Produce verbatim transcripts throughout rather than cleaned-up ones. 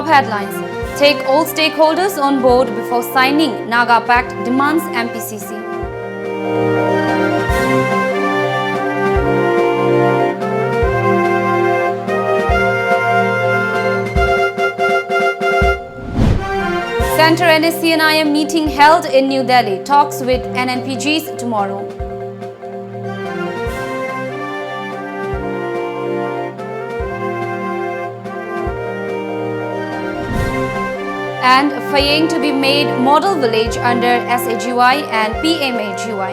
Headlines: Take all stakeholders on board before signing, Naga Pact demands M P C C. Centre N S C N I M meeting held in New Delhi, talks with N N P Gs tomorrow. And Fayeng to be made model village under S A G Y and P M A G Y.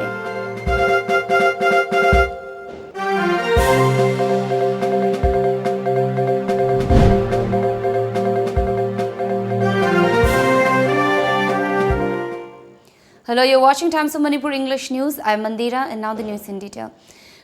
Hello, you're watching Times of Manipur English News. I'm Mandira, and now the news in detail.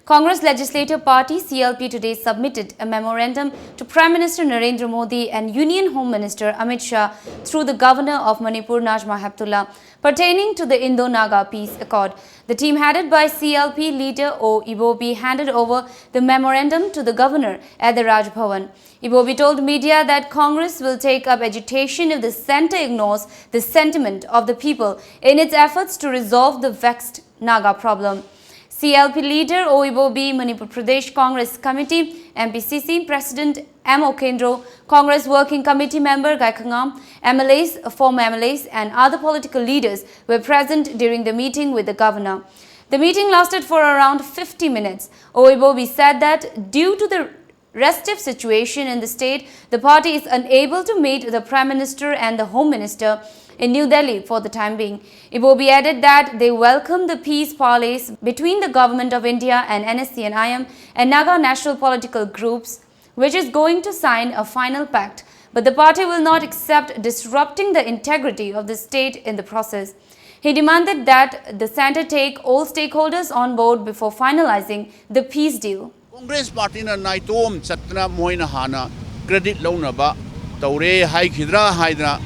Congress Legislative Party, C L P, today submitted a memorandum to Prime Minister Narendra Modi and Union Home Minister Amit Shah through the Governor of Manipur, Najma Heptulla, pertaining to the Indo-Naga peace accord. The team headed by C L P leader O Ibobi handed over the memorandum to the governor at the Raj Bhavan. Ibobi told media that Congress will take up agitation if the centre ignores the sentiment of the people in its efforts to resolve the vexed Naga problem. C L P leader O Ibobi, Manipur Pradesh Congress Committee, M P C C, President M O Kendro, Congress Working Committee member Gai Khangam, M L As, former M L As, and other political leaders were present during the meeting with the governor. The meeting lasted for around fifty minutes. O Ibobi said that due to the restive situation in the state, the party is unable to meet the Prime Minister and the Home Minister in New Delhi for the time being. Ibobi added that they welcome the peace parleys between the Government of India and N S C N I M and Naga national political groups, which is going to sign a final pact, but the party will not accept disrupting the integrity of the state in the process. He demanded that the centre take all stakeholders on board before finalizing the peace deal. Congress partyꯅ ꯅꯥꯏꯇꯣꯝ ꯆꯠꯇꯅ ꯃꯣꯏꯅ ꯍꯥꯟꯅ credit ꯂꯧꯅꯕ ꯇꯧꯔꯦ ꯍꯥꯏꯈꯤꯗ꯭ꯔꯥ ꯍꯥꯏꯗꯅ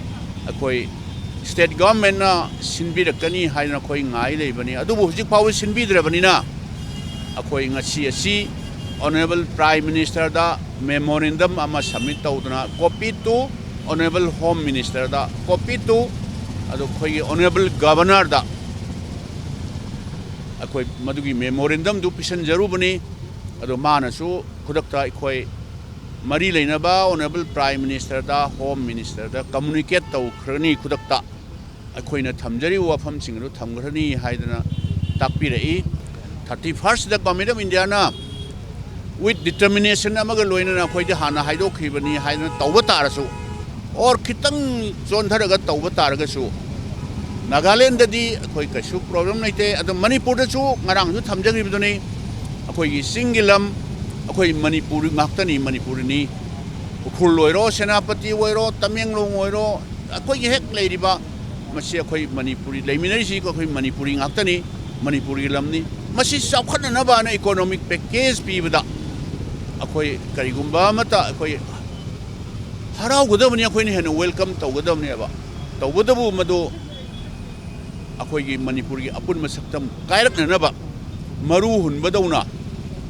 ꯑꯩꯈꯣꯏ state governmentꯅ ꯁꯤꯟꯕꯤꯔꯛꯀꯅꯤ ꯍꯥꯏꯗꯅ ꯑꯩꯈꯣꯏ ꯉꯥꯏ ꯂꯩꯕꯅꯤ꯫ ꯑꯗꯨꯕꯨ ꯍꯧꯖꯤꯛ ꯐꯥꯎꯕ ꯁꯤꯟꯕꯤꯗ꯭ꯔꯕꯅꯤꯅ ꯑꯩꯈꯣꯏ ꯉꯁꯤ ꯑꯁꯤ Honourable Prime Ministerꯗ memorandum ꯑꯃ submit ꯇꯧꯗꯅ copy to Honourable Home Ministerꯗ, copy two ꯑꯗꯣ ꯑꯩꯈꯣꯏꯒꯤ Honourable Governorꯗ ꯑꯩꯈꯣꯏ ꯃꯗꯨꯒꯤ memorandumꯗꯨ ꯄꯤꯁꯤꯟꯖꯔꯨꯕꯅꯤ꯫ ꯑꯗꯣ ꯃꯥꯅꯁꯨ ꯈꯨꯗꯛꯇ ꯑꯩꯈꯣꯏ ꯃꯔꯤ ꯂꯩꯅꯕ Honourable Prime Ministerꯗ, Home Ministerꯗ communicate ꯇꯧꯈ꯭ꯔꯅꯤ ꯈꯨꯗꯛꯇ꯫ ꯑꯩꯈꯣꯏꯅ ꯊꯝꯖꯔꯤꯕ ꯋꯥꯐꯝꯁꯤꯡ ꯑꯗꯨ ꯊꯝꯈ꯭ꯔꯅꯤ ꯍꯥꯏꯗꯅ ꯇꯥꯛꯄꯤꯔꯛꯏ꯫ Thirty firstꯗ Government of Indiaꯅ with determination ꯑꯃꯒ ꯂꯣꯏꯅꯅ ꯑꯩꯈꯣꯏꯗ ꯍꯥꯟꯅ ꯍꯥꯏꯗꯣꯛꯈꯤꯕꯅꯤ ꯍꯥꯏꯗꯅ ꯇꯧꯕ ꯇꯥꯔꯁꯨ, or ꯈꯤꯇꯪ ꯆꯣꯟꯊꯔꯒ ꯇꯧꯕ ꯇꯥꯔꯒꯁꯨ, ꯅꯥꯒꯥꯂꯦꯟꯗꯗꯤ ꯑꯩꯈꯣꯏ ꯀꯩꯁꯨ problem ꯂꯩꯇꯦ꯫ ꯑꯗꯣ ꯃꯅꯤꯄꯨꯔꯗꯁꯨ ꯉꯔꯥꯡꯁꯨ ꯊꯝꯖꯈ꯭ꯔꯤꯕꯗꯨꯅꯤ, ꯑꯩꯈꯣꯏꯒꯤ ꯆꯤꯡꯒꯤ ꯂꯝ, ꯑꯩꯈꯣꯏ ꯃꯅꯤꯄꯨꯔ ꯉꯥꯛꯇꯅꯤ, ꯃꯅꯤꯄꯨꯔꯅꯤ꯫ ꯎꯈ꯭ꯔꯨꯜ ꯑꯣꯏꯔꯣ, ꯁꯦꯅꯥꯄꯇꯤ ꯑꯣꯏꯔꯣ, ꯇꯃꯦꯡꯂꯣꯡ ꯑꯣꯏꯔꯣ, ꯑꯩꯈꯣꯏꯒꯤ ꯍꯦꯛ ꯂꯩꯔꯤꯕ, ꯃꯁꯤ ꯑꯩꯈꯣꯏ ꯃꯅꯤꯄꯨꯔꯤ ꯂꯩꯃꯤꯟꯅꯔꯤꯁꯤ ꯑꯩꯈꯣꯏ ꯃꯅꯤꯄꯨꯔꯤ ꯉꯥꯛꯇꯅꯤ, ꯃꯅꯤꯄꯨꯔꯒꯤ ꯂꯝꯅꯤ꯫ ꯃꯁꯤ ꯆꯥꯎꯈꯠꯅꯅꯕꯅ economic package ꯄꯤꯕꯗ ꯑꯩꯈꯣꯏ ꯀꯔꯤꯒꯨꯝꯕ ꯑꯃꯠꯇ ꯑꯩꯈꯣꯏ ꯍꯔꯥꯎꯒꯗꯕꯅꯤ, ꯑꯩꯈꯣꯏꯅ ꯍꯦꯟꯅ welcome ꯇꯧꯒꯗꯕꯅꯦꯕ꯫ ꯇꯧꯕꯇꯕꯨ ꯃꯗꯨ ꯑꯩꯈꯣꯏꯒꯤ ꯃꯅꯤꯄꯨꯔꯒꯤ ꯑꯄꯨꯟꯕ ꯁꯛꯇꯝ ꯀꯥꯏꯔꯛꯅꯅꯕ ꯃꯔꯨ ꯍꯨꯟꯕꯗꯧꯅ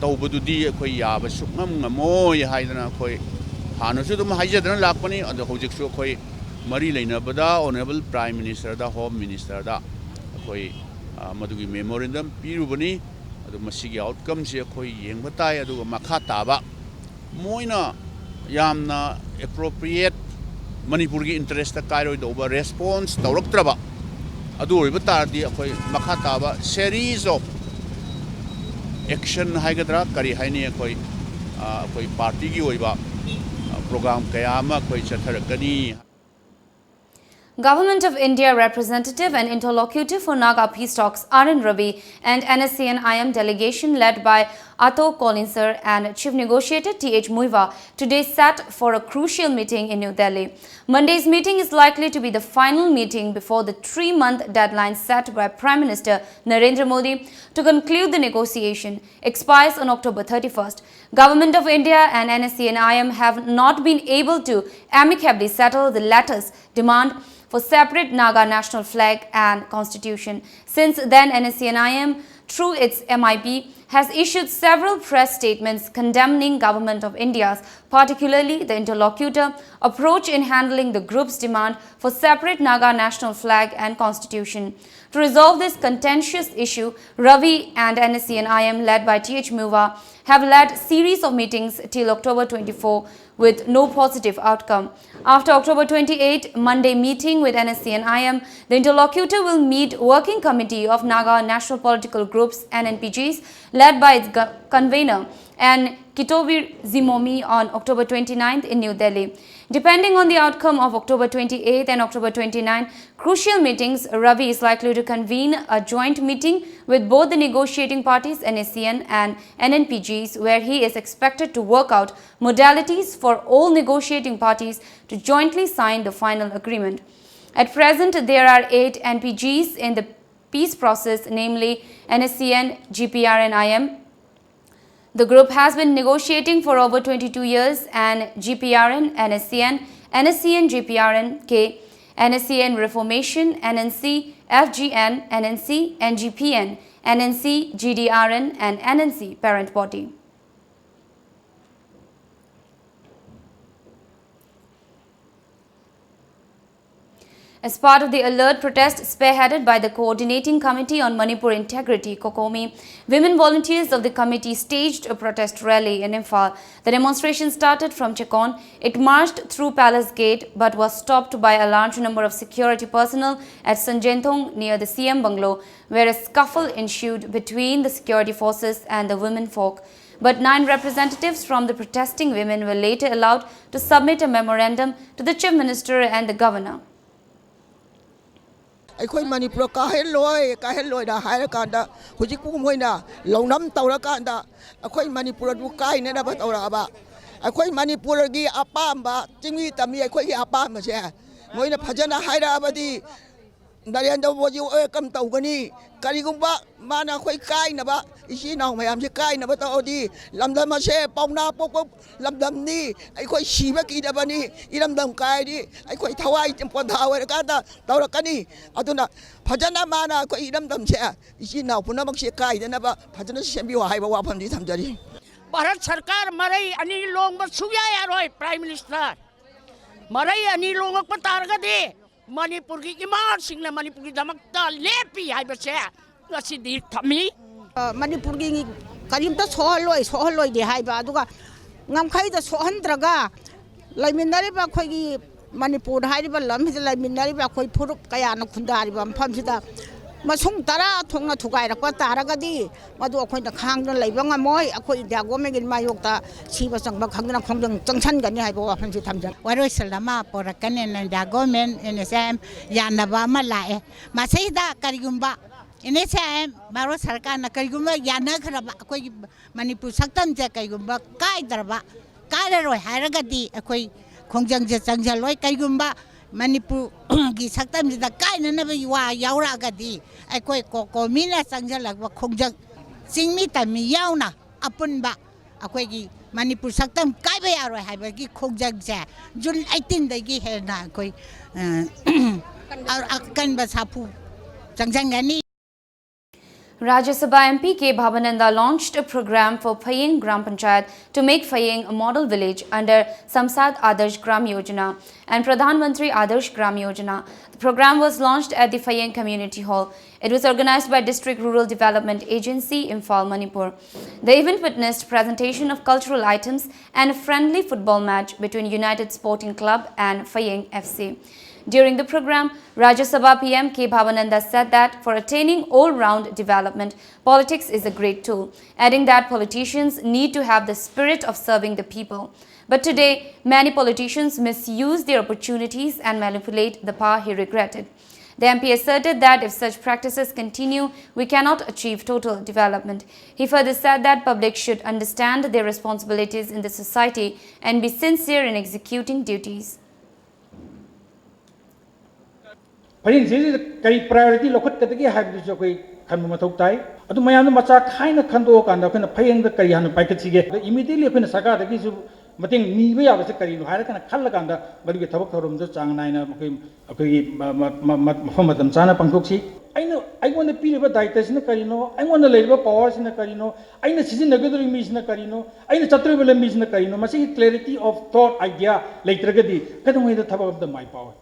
ꯇꯧꯕꯗꯨꯗꯤ ꯑꯩꯈꯣꯏ ꯌꯥꯕ ꯁꯨꯛꯉꯝ ꯉꯝꯃꯣꯏ ꯍꯥꯏꯗꯅ ꯑꯩꯈꯣꯏ ꯍꯥꯟꯅꯁꯨ ꯑꯗꯨꯝ ꯍꯥꯏꯖꯗꯅ ꯂꯥꯛꯄꯅꯤ꯫ ꯑꯗꯣ ꯍꯧꯖꯤꯛꯁꯨ ꯑꯩꯈꯣꯏ ꯃꯔꯤ ꯂꯩꯅꯕꯗ Honourable Prime Ministerꯗ, Home Ministerꯗ ꯑꯩꯈꯣꯏ, ꯑ, ꯃꯗꯨꯒꯤ memorandum ꯄꯤꯔꯨꯕꯅꯤ꯫ ꯑꯗꯨ ꯃꯁꯤꯒꯤ outcomeꯁꯤ ꯑꯩꯈꯣꯏ ꯌꯦꯡꯕ ꯇꯥꯏ꯫ ꯑꯗꯨꯒ ꯃꯈꯥ ꯇꯥꯕ ꯃꯣꯏꯅ ꯌꯥꯝꯅ appropriate, ꯃꯅꯤꯄꯨꯔꯒꯤ interestꯇ ꯀꯥꯏꯔꯣꯏꯗꯧꯕ response ꯇꯧꯔꯛꯇ꯭ꯔꯕ, ꯑꯗꯨ ꯑꯣꯏꯕ ꯇꯥꯔꯗꯤ ꯑꯩꯈꯣꯏ ꯃꯈꯥ ꯇꯥꯕ series of action ꯍꯥꯏꯒꯗ꯭ꯔꯥ, ꯀꯔꯤ ꯍꯥꯏꯅꯤ, ꯑꯩꯈꯣꯏ, ꯑ, ꯑꯩꯈꯣꯏ partyꯒꯤ ꯑꯣꯏꯕ, ꯑ, program ꯀꯌꯥ ꯑꯃ ꯑꯩꯈꯣꯏ ꯆꯠꯊꯔꯛꯀꯅꯤ꯫ Government of India representative and interlocutor for Naga peace talks R N Ravi and N S C N I M delegation led by Ato Kolinsar and Chief Negotiator T H Muivah today sat for a crucial meeting in New Delhi. Monday's meeting is likely to be the final meeting before the three-month deadline set by Prime Minister Narendra Modi to conclude the negotiation expires on October thirty-first. Government of India and N S C N I M have not been able to amicably settle the latter's demand for separate Naga national flag and constitution. Since then, N S C N I M through its M I P, has issued several press statements condemning Government of India's, particularly the interlocutor, approach in handling the group's demand for separate Naga national flag and constitution. To resolve this contentious issue, Ravi and N S C N I M, led by T H Muivah, have led series of meetings till October twenty-four with no positive outcome. After October twenty-eight, Monday meeting with N S C N I M, the interlocutor will meet Working Committee of Naga National Political Groups, N N P Gs, led by its go- convener, N Kitobir Zimomi, on October twenty-ninth in New Delhi. Depending on the outcome of October twenty-eighth and October twenty-ninth crucial meetings, Ravi is likely to convene a joint meeting with both the negotiating parties, N S C N and N N P Gs, where he is expected to work out modalities for all negotiating parties to jointly sign the final agreement. At present, there are eight N P Gs in the peace process, namely N S C N, G P R N I M. The group has been negotiating for over twenty-two years, and G P R N, N S C N, N S C N G P R N K, N S C N Reformation, N N C F G N, N N C N G P N, N N C G D R N, and N N C parent body. As part of the alert protest spearheaded by the Coordinating Committee on Manipur Integrity, COCOMI, women volunteers of the committee staged a protest rally in Imphal. The demonstration started from Chekon. It marched through Palace Gate but was stopped by a large number of security personnel at Sanjenthong near the C M bungalow, where a scuffle ensued between the security forces and the women folk. But nine representatives from the protesting women were later allowed to submit a memorandum to the Chief Minister and the Governor. ꯑꯩꯈꯣꯏ ꯃꯅꯤꯄꯨꯔ ꯀꯥꯏꯍꯜꯂꯣꯏ, ꯀꯥꯏꯍꯜꯂꯣꯏꯅ ꯍꯥꯏꯔꯀꯥꯟꯗ ꯍꯧꯖꯤꯛꯄꯨ ꯃꯣꯏꯅ ꯂꯧꯅꯝ ꯇꯧꯔꯀꯥꯟꯗ ꯑꯩꯈꯣꯏ ꯃꯅꯤꯄꯨꯔ ꯑꯗꯨ ꯀꯥꯏꯅꯅꯕ ꯇꯧꯔꯛꯑꯕ꯫ ꯑꯩꯈꯣꯏ ꯃꯅꯤꯄꯨꯔꯒꯤ ꯑꯄꯥꯝꯕ ꯆꯤꯡꯃꯤ ꯇꯝꯃꯤ ꯑꯩꯈꯣꯏꯒꯤ ꯑꯄꯥꯝꯕꯁꯦ ꯃꯣꯏꯅ ꯐꯖꯅ ꯍꯥꯏꯔꯛꯑꯕꯗꯤ ꯅꯔꯦꯟꯗ꯭ꯔ ꯃꯣꯗꯤ welcome ꯇꯧꯒꯅꯤ꯫ ꯀꯔꯤꯒꯨꯝꯕ ꯃꯥꯅ ꯑꯩꯈꯣꯏ ꯀꯥꯏꯅꯕ, ꯏꯆꯤꯜ ꯏꯅꯥꯎ ꯃꯌꯥꯝꯁꯦ ꯀꯥꯏꯅꯕ ꯇꯧꯔꯗꯤ, ꯂꯝꯗꯝ ꯑꯁꯦ ꯄꯥꯎꯅꯥ ꯄꯣꯛꯄ ꯂꯝꯗꯝꯅꯤ, ꯑꯩꯈꯣꯏ ꯁꯤꯕ ꯀꯤꯗꯕꯅꯤ, ꯏꯔꯝꯗꯝ ꯀꯥꯏꯔꯗꯤ ꯑꯩꯈꯣꯏ ꯊꯋꯥꯏ ꯄꯣꯟꯊꯥ ꯑꯣꯏꯔꯀꯥꯟꯗ ꯇꯧꯔꯛꯀꯅꯤ꯫ ꯑꯗꯨꯅ ꯐꯖꯅ ꯃꯥꯅ ꯑꯩꯈꯣꯏ ꯏꯔꯝꯗꯝꯁꯦ, ꯏꯆꯤꯜ ꯏꯅꯥꯎ ꯄꯨꯝꯅꯃꯛꯁꯦ ꯀꯥꯏꯗꯅꯕ ꯐꯖꯅ ꯁꯦꯝꯕꯤꯌꯨ ꯍꯥꯏꯕ ꯋꯥꯐꯝꯗꯤ ꯊꯝꯖꯔꯤ꯫ ꯚꯥꯔꯠ ꯁꯔꯀꯥꯔ ꯃꯔꯩ ꯑꯅꯤ ꯂꯣꯡꯕ ꯁꯨꯡꯌꯥ ꯌꯥꯔꯣꯏ꯫ Prime Minister, ꯃꯔꯩ ꯑꯅꯤ ꯂꯣꯡꯉꯛꯄ ꯇꯥꯔꯒꯗꯤ ꯃꯅꯤꯄꯨꯔꯒꯤ ꯏꯃꯥꯁꯤꯡꯅ ꯃꯅꯤꯄꯨꯔꯒꯤꯗꯃꯛꯇ ꯂꯦꯞꯄꯤ ꯍꯥꯏꯕꯁꯦ ꯉꯁꯤꯗꯤ ꯊꯝꯃꯤ꯫ ꯑ, ꯃꯅꯤꯄꯨꯔꯒꯤ ꯀꯔꯤꯝꯇ ꯁꯣꯛꯍꯜꯂꯣꯏ, ꯁꯣꯛꯍꯜꯂꯣꯏꯗꯤ ꯍꯥꯏꯕ, ꯑꯗꯨꯒ ꯉꯝꯈꯩꯗ ꯁꯣꯛꯍꯟꯗ꯭ꯔꯒ ꯂꯩꯃꯤꯟꯅꯔꯤꯕ ꯑꯩꯈꯣꯏꯒꯤ ꯃꯅꯤꯄꯨꯔ ꯍꯥꯏꯔꯤꯕ ꯂꯝꯁꯤꯗ ꯂꯩꯃꯤꯟꯅꯔꯤꯕ ꯑꯩꯈꯣꯏ ꯐꯨꯔꯨꯞ ꯀꯌꯥꯅ ꯈꯨꯟꯗꯥꯔꯤꯕ ꯃꯐꯝꯁꯤꯗ ꯃꯁꯨꯡ ꯇꯔꯥ ꯊꯣꯛꯅ ꯊꯨꯒꯥꯏꯔꯛꯄ ꯇꯥꯔꯒꯗꯤ, ꯃꯗꯨ ꯑꯩꯈꯣꯏꯅ ꯈꯥꯡꯗꯨꯅ ꯂꯩꯕ ꯉꯝꯃꯣꯏ꯫ ꯑꯩꯈꯣꯏ ꯏꯟꯗꯤꯌꯥ ꯒꯣꯔꯃꯦꯟꯒꯤ ꯃꯥꯌꯣꯛꯇ ꯁꯤꯕ ꯆꯪꯕ ꯈꯪꯗꯅ ꯈꯣꯡꯖꯪ ꯆꯪꯁꯟꯒꯅꯤ ꯍꯥꯏꯕ ꯋꯥꯐꯝꯁꯤ ꯊꯝꯖꯒꯦ꯫ ꯋꯥꯔꯣꯏꯁꯤꯟ ꯑꯃ ꯄꯣꯔꯛꯀꯅꯦꯅ India government, N S M ꯌꯥꯅꯕ ꯑꯃ ꯂꯥꯛꯑꯦ꯫ ꯃꯁꯤꯗ ꯀꯔꯤꯒꯨꯝꯕ ꯑꯦꯟ ꯑꯦꯁ ꯑꯦꯝ ꯚꯥꯔꯠ ꯁꯔꯀꯥꯔꯅ ꯀꯔꯤꯒꯨꯝꯕ ꯌꯥꯅꯈ꯭ꯔꯕ, ꯑꯩꯈꯣꯏꯒꯤ ꯃꯅꯤꯄꯨꯔ ꯁꯛꯇꯝꯁꯦ ꯀꯔꯤꯒꯨꯝꯕ ꯀꯥꯏꯗ꯭ꯔꯕ, ꯀꯥꯏꯔꯔꯣꯏ ꯍꯥꯏꯔꯒꯗꯤ ꯑꯩꯈꯣꯏ ꯈꯣꯡꯖꯪꯁꯦ ꯆꯪꯁꯤꯜꯂꯣꯏ꯫ ꯀꯔꯤꯒꯨꯝꯕ ꯃꯅꯤꯄꯨꯔꯒꯤ ꯁꯛꯇꯝꯁꯤꯗ ꯀꯥꯏꯅꯅꯕꯒꯤ ꯋꯥ ꯌꯥꯎꯔꯛꯑꯒꯗꯤ ꯑꯩꯈꯣꯏ ꯀꯣ-, ꯀꯣꯃꯤꯅ ꯆꯪꯁꯤꯜꯂꯛꯄ ꯈꯣꯡꯖꯪ, ꯆꯤꯡꯃꯤ ꯇꯝꯃꯤ ꯌꯥꯎꯅ ꯑꯄꯨꯟꯕ ꯑꯩꯈꯣꯏꯒꯤ ꯃꯅꯤꯄꯨꯔ ꯁꯛꯇꯝ ꯀꯥꯏꯕ ꯌꯥꯔꯣꯏ ꯍꯥꯏꯕꯒꯤ ꯈꯣꯡꯖꯪꯁꯦ ꯖꯨꯟ ꯑꯩꯠꯇꯤꯟꯗꯒꯤ ꯍꯦꯟꯅ ꯑꯩꯈꯣꯏ, ꯑ, ꯑ-, ꯑꯀꯟꯕ ꯁꯥꯐꯨ ꯆꯪꯁꯤꯟꯒꯅꯤ꯫ Rajya Sabha M P K Bhavananda launched a program for Phayeng Gram Panchayat to make Phayeng a model village under Samsad Adarsh Gram Yojana and Pradhan Mantri Adarsh Gram Yojana. The program was launched at the Phayeng Community Hall. It was organized by District Rural Development Agency, Imphal, Manipur. The event witnessed presentation of cultural items and a friendly football match between United Sporting Club and Phayeng F C. During the program, Rajya Sabha P M K Bhavananda said that for attaining all-round development, politics is a great tool, adding that politicians need to have the spirit of serving the people. But today, many politicians misuse their opportunities and manipulate the power, he regretted. The M P asserted that if such practices continue, we cannot achieve total development. He further said that public should understand their responsibilities in the society and be sincere in executing duties. ꯐꯌꯦꯡꯁꯤꯗ ꯀꯔꯤ priority ꯂꯧꯈꯠꯀꯗꯒꯦ ꯍꯥꯏꯕꯗꯨꯁꯨ ꯑꯩꯈꯣꯏ ꯈꯟꯕ ꯃꯊꯧ ꯇꯥꯏ꯫ ꯑꯗꯨ ꯃꯌꯥꯝꯗꯣ ꯃꯆꯥꯛ ꯈꯥꯏꯅ ꯈꯟꯗꯣꯛꯑꯀꯥꯟꯗ ꯑꯩꯈꯣꯏꯅ ꯐꯌꯦꯡꯗ ꯀꯔꯤ ꯍꯥꯟꯅ ꯄꯥꯏꯈꯠꯁꯤꯒꯦ? ꯑꯗ ꯏꯃꯤꯗꯤꯌꯦꯠꯂꯤ ꯑꯩꯈꯣꯏꯅ ꯁꯔꯀꯥꯔꯗꯒꯤꯁꯨ ꯃꯇꯦꯡ ꯅꯤꯕ ꯌꯥꯕꯁꯦ ꯀꯔꯤꯅꯣ ꯍꯥꯏꯔꯒꯅ ꯈꯜꯂꯀꯥꯟꯗ ꯃꯗꯨꯒꯤ ꯊꯕꯛ ꯊꯧꯔꯝꯗꯣ ꯆꯥꯡ ꯅꯥꯏꯅ ꯑꯩꯈꯣꯏ ꯑꯩꯈꯣꯏꯒꯤ ꯃ- ꯃ- ꯃ- ꯃ- ꯃꯐꯝ ꯃꯇꯝ ꯆꯥꯅ ꯄꯥꯡꯊꯣꯛꯁꯤ꯫ ꯑꯩꯅ ꯑꯩꯉꯣꯟꯗ ꯄꯤꯔꯤꯕ ꯗꯥꯌꯤꯇ꯭ꯋꯁꯤꯅ ꯀꯔꯤꯅꯣ, ꯑꯩꯉꯣꯟꯗ ꯂꯩꯔꯤꯕ ꯄꯋꯥꯔꯁꯤꯅ ꯀꯔꯤꯅꯣ, ꯑꯩꯅ ꯁꯤꯖꯤꯟꯅꯒꯗꯧꯔꯤꯕ ꯃꯤꯁꯤꯅ ꯀꯔꯤꯅꯣ, ꯑꯩꯅ ꯆꯠꯇꯣꯔꯤꯕ ꯂꯝꯕꯤꯁꯤꯅ ꯀꯔꯤꯅꯣ, ꯃꯁꯤꯒꯤ clarity of thought, idea ꯂꯩꯇ꯭ꯔꯒꯗꯤ ꯀꯩꯗꯧꯉꯩꯗ ꯊꯕꯛ ꯑꯝꯇ ꯃꯥꯏ ꯄꯥꯛꯑꯣꯏ꯫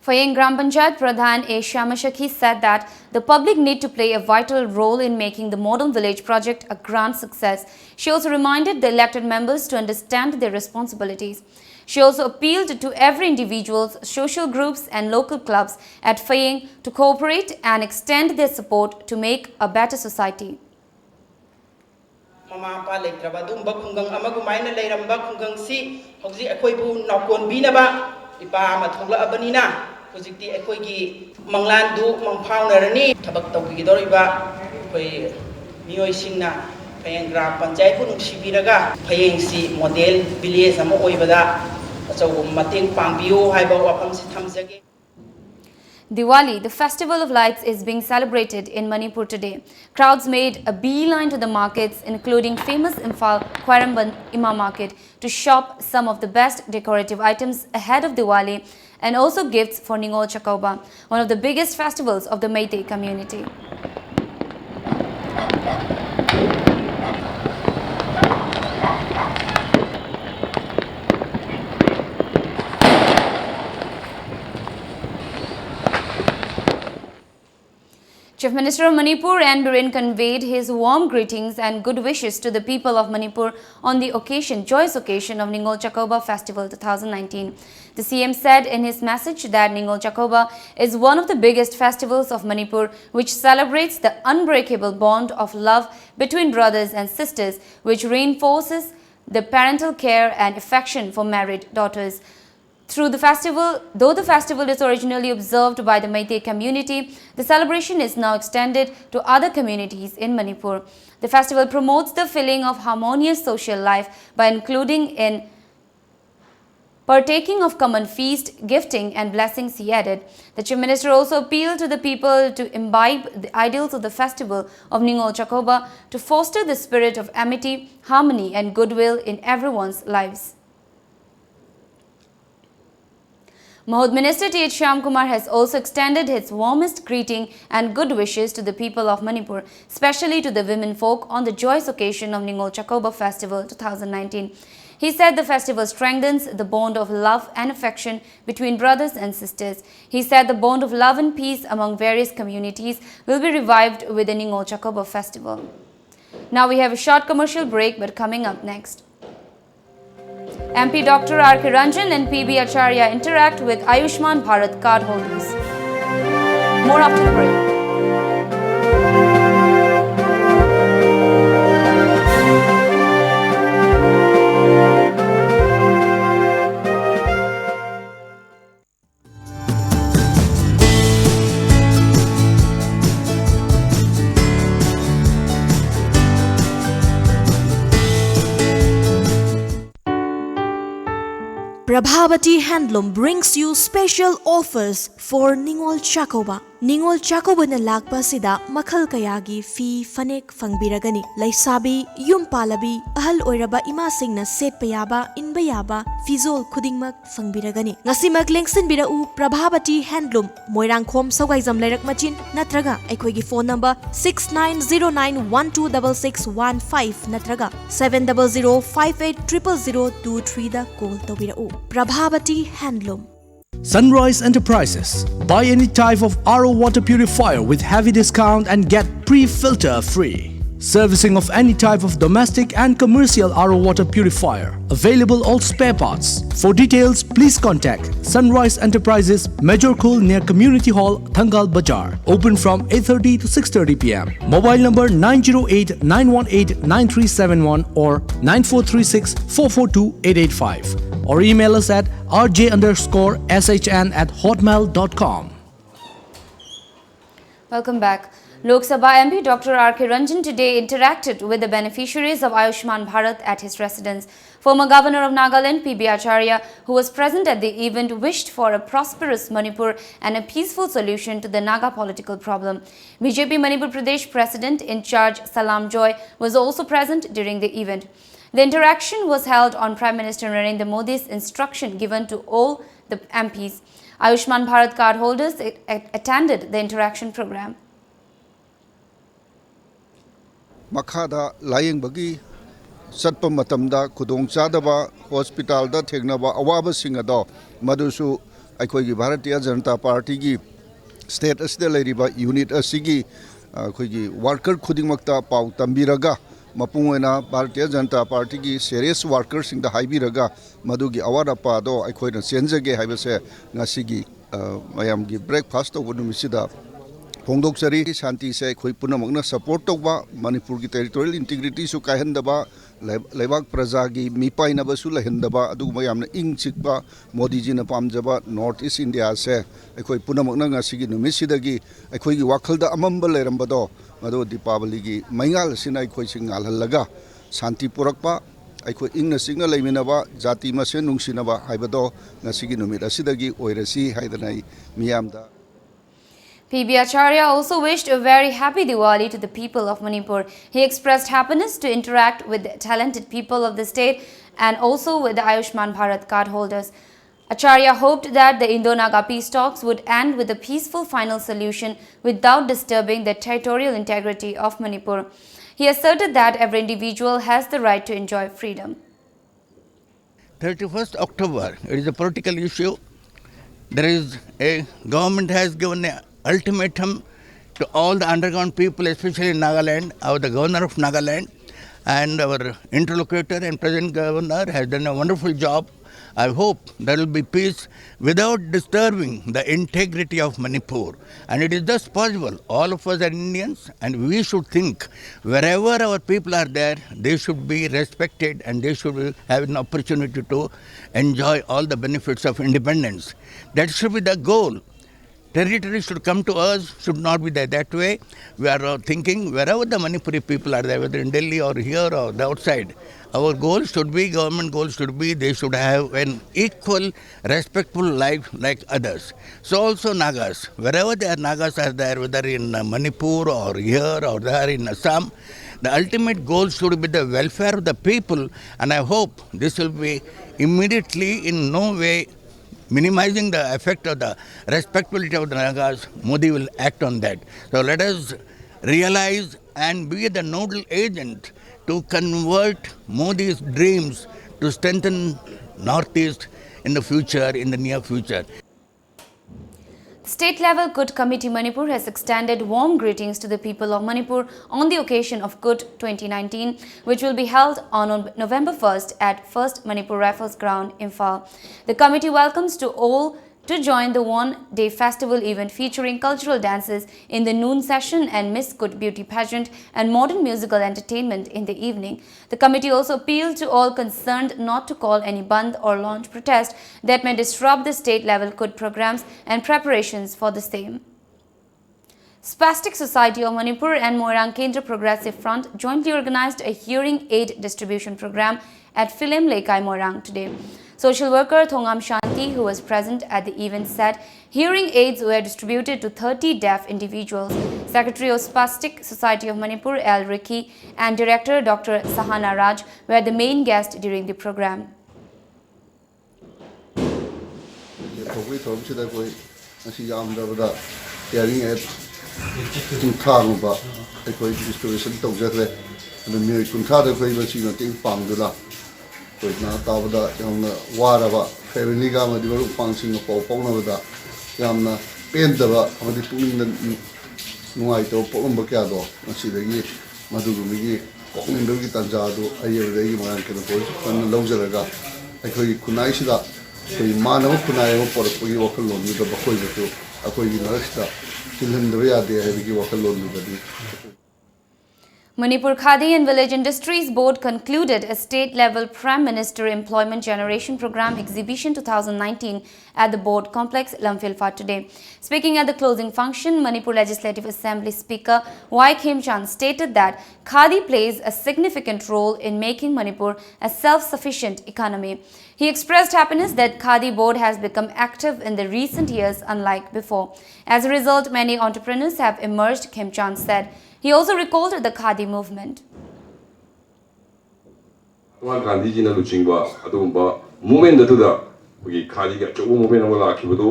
Fayeng Gram Panchayat Pradhan A Shyamashakhi said that the public need to play a vital role in making the Model Village project a grand success. She also reminded the elected members to understand their responsibilities. She also appealed to every individuals, social groups and local clubs at Fayeng to cooperate and extend their support to make a better society. ꯃꯃꯥ ꯃꯄꯥ ꯂꯩꯇ꯭ꯔꯕ ꯑꯗꯨꯒꯨꯝꯕ ꯈꯨꯡꯒꯪ ꯑꯃꯒꯨꯃꯥꯏꯅ ꯂꯩꯔꯝꯕ ꯈꯨꯡꯒꯪꯁꯤ ꯍꯧꯖꯤꯛ ꯑꯩꯈꯣꯏꯕꯨ ꯅꯥꯎꯀꯣꯟꯕꯤꯅꯕ ꯏꯄꯥ ꯑꯃ ꯊꯣꯛꯂꯛꯑꯕꯅꯤꯅ ꯍꯧꯖꯤꯛꯇꯤ ꯑꯩꯈꯣꯏꯒꯤ ꯃꯪꯂꯥꯟꯗꯨ ꯃꯪꯐꯥꯎꯅꯔꯅꯤ꯫ ꯊꯕꯛ ꯇꯧꯕꯤꯒꯗꯧꯔꯤꯕ ꯑꯩꯈꯣꯏ ꯃꯤꯑꯣꯏꯁꯤꯡꯅ ꯐꯌꯦꯡ ꯒ꯭ꯔꯥꯝ ꯄꯟꯆꯥꯌꯠꯄꯨ ꯅꯨꯡꯁꯤꯕꯤꯔꯒ ꯐꯌꯦꯡꯁꯤ ꯃꯣꯗꯦꯜ ꯚꯤꯂꯦꯖ ꯑꯃ ꯑꯣꯏꯕꯗ ꯑꯆꯧꯕ ꯃꯇꯦꯡ ꯄꯥꯡꯕꯤꯌꯨ ꯍꯥꯏꯕ ꯋꯥꯐꯝꯁꯤ ꯊꯝꯖꯒꯦ꯫ Diwali, the festival of lights, is being celebrated in Manipur today. Crowds made a beeline to the markets, including famous Imphal Khwairamband Ima Market, to shop some of the best decorative items ahead of Diwali and also gifts for Ningol Chakouba, one of the biggest festivals of the Meitei community. Chief Minister of Manipur N Biren conveyed his warm greetings and good wishes to the people of Manipur on the occasion, joyous occasion of Ningol Chakouba Festival two thousand nineteen. The C M said in his message that Ningol Chakouba is one of the biggest festivals of Manipur, which celebrates the unbreakable bond of love between brothers and sisters, which reinforces the parental care and affection for married daughters. Through the festival, though the festival is originally observed by the Meitei community, the celebration is now extended to other communities in Manipur. The festival promotes the feeling of harmonious social life by including in Partaking of common feast, gifting, and blessings, he added. The Chief Minister also appealed to the people to imbibe the ideals of the festival of Ningol Chakouba to foster the spirit of amity, harmony, and goodwill in everyone's lives. Mahut Minister T H Shyamkumar has also extended his warmest greeting and good wishes to the people of Manipur, especially to the women folk, on the joyous occasion of Ningol Chakouba Festival two thousand nineteen. He said the festival strengthens the bond of love and affection between brothers and sisters. He said the bond of love and peace among various communities will be revived with the Ningol Chakouba Festival. Now we have a short commercial break, but coming up next, M P Doctor R K Ranjan and P B Acharya interact with Ayushman Bharat cardholders. More after the break. Prabhavati Handloom brings you special offers for Ningol Chakouba. ꯅꯤꯉꯣꯜ ꯆꯥꯛꯀꯧꯕꯅ ꯂꯥꯛꯄ ꯑꯁꯤꯗ ꯃꯈꯜ ꯀꯌꯥꯒꯤ ꯐꯤ, ꯐꯅꯦꯛ ꯐꯪꯕꯤꯔꯒꯅꯤ꯫ ꯂꯩꯁꯥꯕꯤ, ꯌꯨꯝ ꯄꯥꯜꯂꯕꯤ, ꯑꯍꯜ ꯑꯣꯏꯔꯕ ꯏꯃꯥꯁꯤꯡꯅ ꯁꯦꯠꯄ ꯌꯥꯕ, ꯏꯟꯕ ꯌꯥꯕ ꯐꯤꯖꯣꯜ ꯈꯨꯗꯤꯡꯃꯛ ꯐꯪꯕꯤꯔꯒꯅꯤ꯫ ꯉꯁꯤꯃꯛ ꯂꯦꯡꯁꯤꯟꯕꯤꯔꯛꯎ Prabhavati Handloom, ꯃꯣꯏꯔꯥꯡꯈꯣꯝ, ꯁꯧꯒꯥꯏꯖꯝ ꯂꯩꯔꯛ ꯃꯆꯤꯟ, ꯅꯠꯇ꯭ꯔꯒ ꯑꯩꯈꯣꯏꯒꯤ phone number six nine zero nine one two double six one five ꯅꯠꯇ꯭ꯔꯒ seven double zero five eight triple zero two three ꯗ call ꯇꯧꯕꯤꯔꯛꯎ꯫ Prabhavati Handloom. Sunrise Enterprises. Buy any type of R O water purifier with heavy discount and get pre-filter free. Servicing of any type of domestic and commercial R O water purifier. Available all spare parts. For details, please contact Sunrise Enterprises, Major Khul, near Community Hall, Thangal Bazar. Open from eight thirty to six thirty p m. Mobile number nine zero eight nine one eight nine three seven one or nine four three six four four two eight eight five. Or email us at R J underscore S H N at hotmail dot com. Welcome back. Lok Sabha M P Doctor R K Ranjan today interacted with the beneficiaries of Ayushman Bharat at his residence. Former Governor of Nagaland P B Acharya, who was present at the event, wished for a prosperous Manipur and a peaceful solution to the Naga political problem. B J P Manipur Pradesh President in charge Salam Joy was also present during the event. The interaction was held on Prime Minister Narendra Modi's instruction given to all the M Ps. Ayushman Bharat cardholders a- a- attended the interaction program. ꯃꯈꯥꯗ ꯂꯥꯌꯦꯡꯕꯒꯤ ꯆꯠꯄ ꯃꯇꯝꯗ ꯈꯨꯗꯣꯡꯆꯥꯗꯕ, ꯍꯣꯁꯄꯤꯇꯥꯜꯗ ꯊꯦꯡꯅꯕ ꯑꯋꯥꯕꯁꯤꯡ ꯑꯗꯣ, ꯃꯗꯨꯁꯨ ꯑꯩꯈꯣꯏꯒꯤ ꯚꯥꯔꯇꯤꯌ ꯖꯅꯇꯥ ꯄꯥꯔꯇꯤꯒꯤ ꯁ꯭ꯇꯦꯠ ꯑꯁꯤꯗ ꯂꯩꯔꯤꯕ ꯌꯨꯅꯤꯠ ꯑꯁꯤꯒꯤ, ꯑ, ꯑꯩꯈꯣꯏꯒꯤ ꯋꯥꯔꯀꯔ ꯈꯨꯗꯤꯡꯃꯛꯇ ꯄꯥꯎ ꯇꯝꯕꯤꯔꯒ, ꯃꯄꯨꯡ ꯑꯣꯏꯅ ꯚꯥꯔꯇꯤꯌ ꯖꯅꯇꯥ ꯄꯥꯔꯇꯤꯒꯤ ꯁꯦꯔꯤꯌꯁ ꯋꯥꯔꯀꯔꯁꯤꯡꯗ ꯍꯥꯏꯕꯤꯔꯒ, ꯃꯗꯨꯒꯤ ꯑꯋꯥꯠ ꯑꯄꯥ ꯑꯗꯣ ꯑꯩꯈꯣꯏꯅ ꯆꯦꯟꯖꯒꯦ ꯍꯥꯏꯕꯁꯦ ꯉꯁꯤꯒꯤ, ꯑ, ꯃꯌꯥꯝꯒꯤ ꯕ꯭ꯔꯦꯛꯐꯥꯁ ꯇꯧꯕ ꯅꯨꯃꯤꯠꯁꯤꯗ ꯐꯣꯡꯗꯣꯛꯆꯔꯤ꯫ ꯁꯥꯟꯇꯤꯁꯦ ꯑꯩꯈꯣꯏ ꯄꯨꯝꯅꯃꯛꯅ ꯁꯄꯣꯔꯠ ꯇꯧꯕ, ꯃꯅꯤꯄꯨꯔꯒꯤ ꯇꯦꯔꯤꯇꯣꯔꯤꯌꯦꯜ ꯏꯟꯇꯤꯒ꯭ꯔꯤꯇꯤꯁꯨ ꯀꯥꯏꯍꯟꯗꯕ, ꯂꯩ-, ꯂꯩꯕꯥꯛ ꯄ꯭ꯔꯖꯥꯒꯤ ꯃꯤꯄꯥꯏꯅꯕꯁꯨ ꯂꯩꯍꯟꯗꯕ, ꯑꯗꯨꯒꯨꯝꯕ ꯌꯥꯝꯅ ꯏꯪ ꯆꯤꯛꯄ, ꯃꯣꯗꯤꯖꯤꯅ ꯄꯥꯝꯖꯕ ꯅꯣꯔꯠ ꯏꯁ ꯏꯟꯗꯤꯌꯥꯁꯦ ꯑꯩꯈꯣꯏ ꯄꯨꯝꯅꯃꯛꯅ ꯉꯁꯤꯒꯤ ꯅꯨꯃꯤꯠꯁꯤꯗꯒꯤ ꯑꯩꯈꯣꯏꯒꯤ ꯋꯥꯈꯜꯗ ꯑꯃꯝꯕ ꯂꯩꯔꯝꯕꯗꯣ, ꯃꯗꯨ ꯗꯤꯄꯥꯕꯂꯤꯒꯤ ꯃꯩꯉꯥꯜ ꯑꯁꯤꯅ ꯑꯩꯈꯣꯏꯁꯤ ꯉꯥꯜꯍꯜꯂꯒ ꯁꯥꯟꯇꯤ ꯄꯨꯔꯛꯄ, ꯑꯩꯈꯣꯏ ꯏꯪꯅ ꯆꯤꯛꯅ ꯂꯩꯃꯤꯟꯅꯕ, ꯖꯥꯇꯤ ꯃꯁꯦꯟ ꯅꯨꯡꯁꯤꯅꯕ ꯍꯥꯏꯕꯗꯣ ꯉꯁꯤꯒꯤ ꯅꯨꯃꯤꯠ ꯑꯁꯤꯗꯒꯤ ꯑꯣꯏꯔꯁꯤ ꯍꯥꯏꯗꯅ ꯑꯩ ꯃꯤꯌꯥꯝꯗ P B Acharya also wished a very happy Diwali to the people of Manipur. He expressed happiness to interact with the talented people of the state and also with the Ayushman Bharat cardholders. Acharya hoped that the Indo-Naga peace talks would end with a peaceful final solution without disturbing the territorial integrity of Manipur. He asserted that every individual has the right to enjoy freedom. Thirty-first October, it is a political issue. There is a government has given an ultimatum to all the underground people, especially in Nagaland. Our the governor of Nagaland and our interlocutor and present governor has done a wonderful job. I hope there will be peace without disturbing the integrity of Manipur. And it is just possible. All of us are Indians, and we should think wherever our people are there, they should be respected and they should have an opportunity to enjoy all the benefits of independence. That should be the goal. territory should come to us, should not be that, that way. We are uh, thinking wherever the Manipuri people are there, whether in Delhi or here or the outside, our goal should be, government goal should be, they should have an equal, respectful life like others. So also Nagas, wherever the Nagas are there, whether in uh, Manipur or here or there in Assam, the ultimate goal should be the welfare of the people, and I hope this will be immediately, in no way minimizing the effect of the respectability of the Nagas. Modi will act on that. So let us realize and be the nodal agent to convert Modi's dreams to strengthen Northeast in the future, in the near future. State level Kut Committee Manipur has extended warm greetings to the people of Manipur on the occasion of Kut twenty nineteen, which will be held on November first at First Manipur Rifles Ground, Imphal. The committee welcomes to all to join the one-day festival event featuring cultural dances in the noon session and Miss Kut beauty pageant and modern musical entertainment in the evening. The committee also appealed to all concerned not to call any bandh or launch protest that may disrupt the state-level Kut programs and preparations for the same. Spastic Society of Manipur and Moirang Kendra Progressive Front jointly organized a hearing aid distribution program at Philem Leikai, Moirang today. Social worker Thongam Shanti, who was present at the event, said hearing aids were distributed to thirty deaf individuals. Secretary of Spastic Society of Manipur, L Ricky, and Director Doctor Sahana Raj were the main guest during the program. ꯊꯧꯕꯒꯤ ꯊꯧꯔꯝꯁꯤꯗ ꯑꯩꯈꯣꯏ ꯉꯁꯤ ꯌꯥꯝꯗ꯭ꯔꯕꯗ hearing aid ꯀꯨꯟꯊ꯭ꯔꯥꯒꯨꯝꯕ ꯑꯩꯈꯣꯏ distribution ꯇꯧꯖꯈ꯭ꯔꯦ꯫ ꯑꯗꯨ ꯃꯤꯑꯣꯏ ꯀꯨꯟꯊ꯭ꯔꯥꯗ ꯑꯩꯈꯣꯏ ꯉꯁꯤ ꯃꯇꯦꯡ ꯄꯥꯡꯗꯨꯅ ꯑꯩꯈꯣꯏ ꯅꯥ ꯇꯥꯕꯗ ꯌꯥꯝꯅ ꯋꯥꯔꯕ family ꯒ ꯑꯃꯗꯤ ꯃꯔꯨꯞ ꯃꯄꯥꯡꯁꯤꯡꯒ ꯄꯥꯎ ꯐꯥꯎꯅꯕꯗ ꯌꯥꯝꯅ ꯄꯦꯟꯗꯕ ꯑꯃꯗꯤ ꯄꯨꯛꯅꯤꯡꯗ ꯅꯨꯡꯉꯥꯏꯇꯕ ꯄꯣꯛꯂꯝꯕ ꯀꯌꯥꯗꯣ ꯉꯁꯤꯗꯒꯤ ꯃꯗꯨꯒꯨꯝꯕꯒꯤ ꯀꯣꯛꯅꯤꯡꯕꯒꯤ ꯇꯥꯟꯖꯥ ꯑꯗꯨ ꯑꯌꯦꯕꯗ ꯑꯩꯒꯤ ꯃꯣꯏꯔꯥꯡ ꯀꯦꯟꯗ꯭ꯔ ꯄꯣꯂꯤꯁ ꯐꯖꯅ ꯂꯧꯖꯔꯒ ꯑꯩꯈꯣꯏꯒꯤ ꯈꯨꯟꯅꯥꯏꯁꯤꯗ ꯑꯩꯈꯣꯏꯒꯤ ꯃꯥꯟꯅꯕ ꯈꯨꯟꯅꯥꯏ ꯑꯃ ꯄꯣꯔꯛꯄꯒꯤ ꯋꯥꯈꯜꯂꯣꯟꯗꯨꯗ ꯃꯈꯣꯏꯕꯨꯁꯨ ꯑꯩꯈꯣꯏꯒꯤ ꯃꯔꯛꯁꯤꯗ ꯇꯤꯜꯍꯟꯗꯕ ꯌꯥꯗꯦ ꯍꯥꯏꯕꯒꯤ ꯋꯥꯈꯜꯂꯣꯟꯗꯨꯗꯅꯤ꯫ Manipur Khadi and Village Industries Board concluded a state-level Prime Minister Employment Generation Programme Exhibition two thousand nineteen at the Board Complex, Lamphel Phat today. Speaking at the closing function, Manipur Legislative Assembly Speaker Y Khemchand stated that Khadi plays a significant role in making Manipur a self-sufficient economy. He expressed happiness that Khadi Board has become active in the recent years, unlike before. As a result, many entrepreneurs have emerged, Khemchand said. He also recalled the Khadi movement. ꯃꯍꯥꯇꯃꯥ ꯒꯥꯟꯙꯤꯖꯤꯅ ꯂꯨꯆꯤꯡꯕ ꯑꯗꯨꯒꯨꯝꯕ movement ꯑꯗꯨꯗ ꯑꯩꯈꯣꯏꯒꯤ ꯈꯥꯗꯤꯒꯤ ꯑꯆꯧꯕ movement ꯑꯃ ꯂꯥꯛꯈꯤꯕꯗꯨ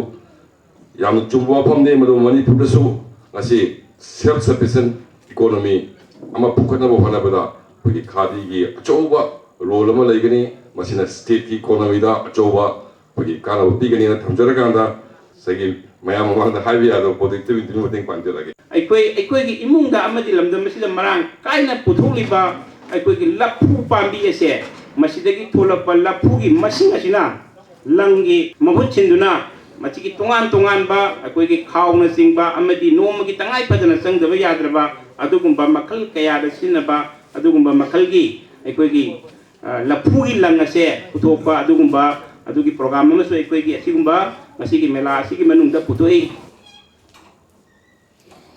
ꯌꯥꯝꯅ ꯆꯨꯝꯕ ꯋꯥꯐꯝꯅꯤ꯫ ꯃꯗꯨ ꯃꯅꯤꯄꯨꯔꯗꯁꯨ ꯉꯁꯤ ꯁꯦꯜꯐ ꯁꯐꯤꯁꯤꯌꯦꯟ ꯏꯀꯣꯅꯣꯃꯤ ꯑꯃ ꯄꯨꯈꯠꯅꯕ ꯍꯣꯠꯅꯕꯗ ꯑꯩꯈꯣꯏꯒꯤ ꯈꯥꯗꯤꯒꯤ ꯑꯆꯧꯕ ꯔꯣꯜ ꯑꯃ ꯂꯩꯒꯅꯤ꯫ ꯃꯁꯤꯅ ꯁ꯭ꯇꯦꯠꯀꯤ ꯏꯀꯣꯅꯣꯃꯤꯗ ꯑꯆꯧꯕ ꯑꯩꯈꯣꯏꯒꯤ ꯀꯥꯟꯅꯕ ꯄꯤꯒꯅꯤꯅ ꯊꯝꯖꯔꯀꯥꯟꯗ ꯉꯁꯥꯏꯒꯤ ꯃꯌꯥꯝ ꯃꯃꯥꯡꯗ ꯍꯥꯏꯕ ꯌꯥꯗꯕ ꯄꯣꯖꯤꯇꯤꯚꯤꯇꯤ ꯃꯇꯦꯡ ꯄꯥꯡꯖꯔꯒꯦ꯫ ꯑꯩꯈꯣꯏ ꯑꯩꯈꯣꯏꯒꯤ ꯏꯃꯨꯡꯗ ꯑꯃꯗꯤ ꯂꯝꯗꯝ ꯑꯁꯤꯗ ꯃꯔꯥꯡ ꯀꯥꯏꯅ ꯄꯨꯊꯣꯛꯂꯤꯕ ꯑꯩꯈꯣꯏꯒꯤ ꯂꯐꯨ ꯄꯥꯝꯕꯤ ꯑꯁꯦ, ꯃꯁꯤꯗꯒꯤ ꯊꯣꯛꯂꯛꯄ ꯂꯐꯨꯒꯤ ꯃꯁꯤꯡ ꯑꯁꯤꯅ ꯂꯪꯒꯤ ꯃꯍꯨꯠ ꯁꯤꯟꯗꯨꯅ ꯃꯁꯤꯒꯤ ꯇꯣꯉꯥꯟ ꯇꯣꯉꯥꯟꯕ ꯑꯩꯈꯣꯏꯒꯤ ꯈꯥꯎꯅꯆꯤꯡꯕ ꯑꯃꯗꯤ ꯅꯣꯡꯃꯒꯤ ꯇꯉꯥꯏ ꯐꯗꯅ ꯆꯪꯗꯕ ꯌꯥꯗ꯭ꯔꯕ ꯑꯗꯨꯒꯨꯝꯕ ꯃꯈꯜ ꯀꯌꯥꯗ ꯁꯤꯖꯤꯟꯅꯕ ꯑꯗꯨꯒꯨꯝꯕ ꯃꯈꯜꯒꯤ ꯑꯩꯈꯣꯏꯒꯤ ꯂꯐꯨꯒꯤ ꯂꯪ ꯑꯁꯦ ꯄꯨꯊꯣꯛꯄ ꯑꯗꯨꯒꯨꯝꯕ ꯑꯗꯨꯒꯤ ꯄ꯭ꯔꯣꯒ꯭ꯔꯥꯝ ꯑꯃꯁꯨ ꯑꯩꯈꯣꯏꯒꯤ ꯑꯁꯤꯒꯨꯝꯕ ꯉꯁꯤꯒꯤ ꯃꯦꯂꯥ ꯑꯁꯤꯒꯤ ꯃꯅꯨꯡꯗ ꯄꯨꯊꯣꯛꯏ꯫